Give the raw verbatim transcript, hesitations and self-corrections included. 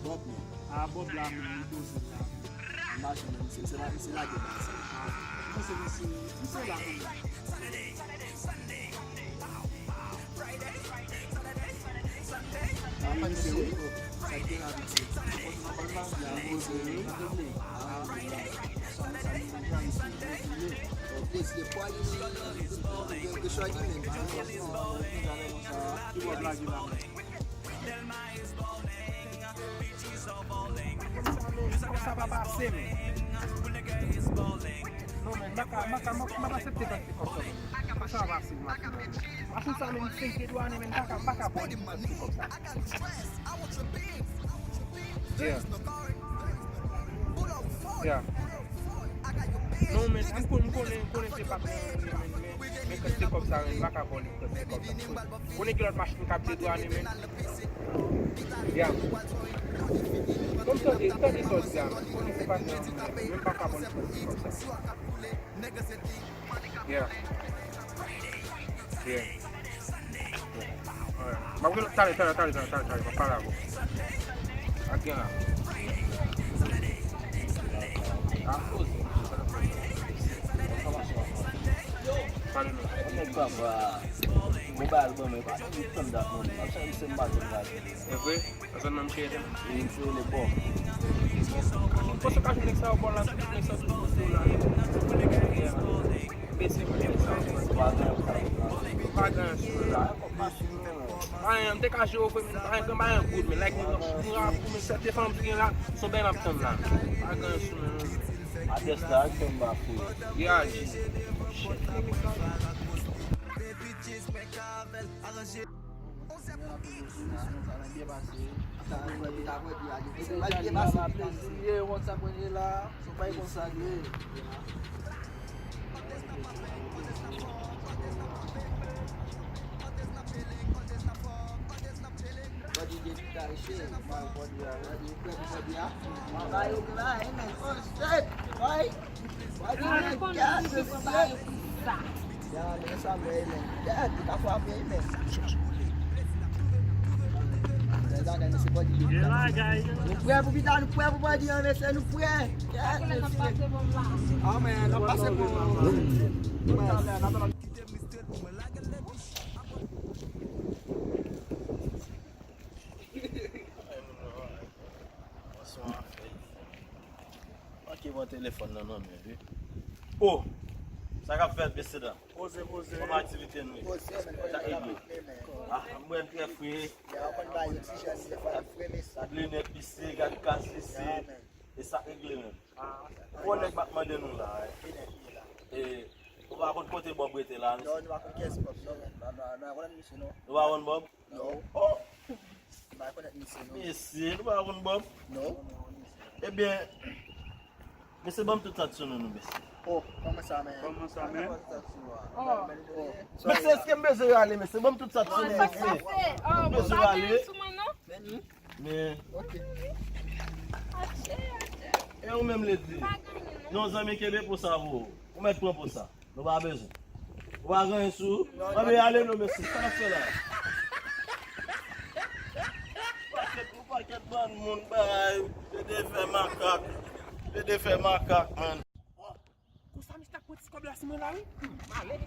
Bob, men. A, Bob la, men, li poze la. Machin, men, misye, se la, misye lage baz. A, mwen se misye, misye la, men. A, misye, wi. Sa ki te la, misye. Li poze, wi. Ki Bob lage la, men. Konsa pa pase, men. Non, men, m pa ka, m pa ka, m pa, m pa aksepte kantite kòb sa, men. Konsa pa pase, m ap di, men. Machin sa, men, li fenk dedwane, men, m pa ka, m pa ka pran kantite kòb sa. Yeah. Yeah. Non, men, m konnen, m konnen, m konnen se pa, men, men, men, men kantite kòb sa, men, m pa ka ba w li kantite kòb sa. Konnen gen lòt machin k ap dedwane, men. Ya. Kòm tande, tande sa w di a, men. Konnen se pa, men, men, men m pa ka ba w li kantite kòb sa. Yeah. Yeah. Alright. M ap rele w talè, talè, talè, talè, talè, talè, m ap pale avè w. Ak gen la. A koze. Pale nou. Nèg papa. Mwen ba al ban mwen. Pa tann dat non. M ap chanje se m pa tann dat. E vre? Sa fè nan m cheri tande. Wi, m sou le bò. Bon, se ka jwenn nèg sa yo bò la, tout nèg sa yo toujou sou la. Bese pou nèg sa yo. Ou pa gen anyen pou sa. Ou pa gen anyen sou la. Pa gen anyen, m te ka jere w vre, men pa gen, pa gen goud, men like nou, nou a pou men sète fanm ki gen la, se yon bagay m ap tann la. Pa gen anyen sou men. Adrès la, ak fè m ba fou. Ya, G. Shit, nèg sa. Nou prè pou pita, nou prè pou bandi an, mesye, nou prè. Yes, mesye. Ah, men, n ap pase pou. Manke pran telefòn nan nan men wi. Oh! Sa k ap fèt, mesye dam? Poze, poze. Kòman aktivite nou ye? Poze, men, poze. Sa regle. Ah, mwen trè fre. Ya, w konn bay oksijèn, se fwa fre, mesye. Sa linèt lise, gad kas lise. Ya, men. E sa regle menm. Ah, bon, nèg m ap mande nou la, eh. Ki nèg ki la? E, ou pa konn kote Bob rete la, non, nou pa konn kiyès Bob, non, men. Nou, nou, nou pa konn misye, non. Nou pa konn Bob? Non. Oh! Nou pa konn misye, non. Mesye, nou pa konn Bob? Non. Ebyen, mesye, ban m tout sa k sou nou, nou, mesye. Oh, kòman sa, men? Kòman sa, men? Oh. Mesye, èske m bezwen rale, mesye? Ban m tout sa k sou nou, mesye. M bezwen rale. Men, ok. E ou menm, Lady? Non, zanmi, kenbe po sa pou ou. Ou mèt pran po sa. Nou pa bezwen. Ou pa gen anyen sou ou? Anben, ale non, mesye. Sa n ap fè la? Pakèt, yon pakèt bann moun bay. Yo te fè makak. Yo te fè makak, man. Konsa, misye ap pran ti kòb la sou mwen la, wi. Hmm, m ale.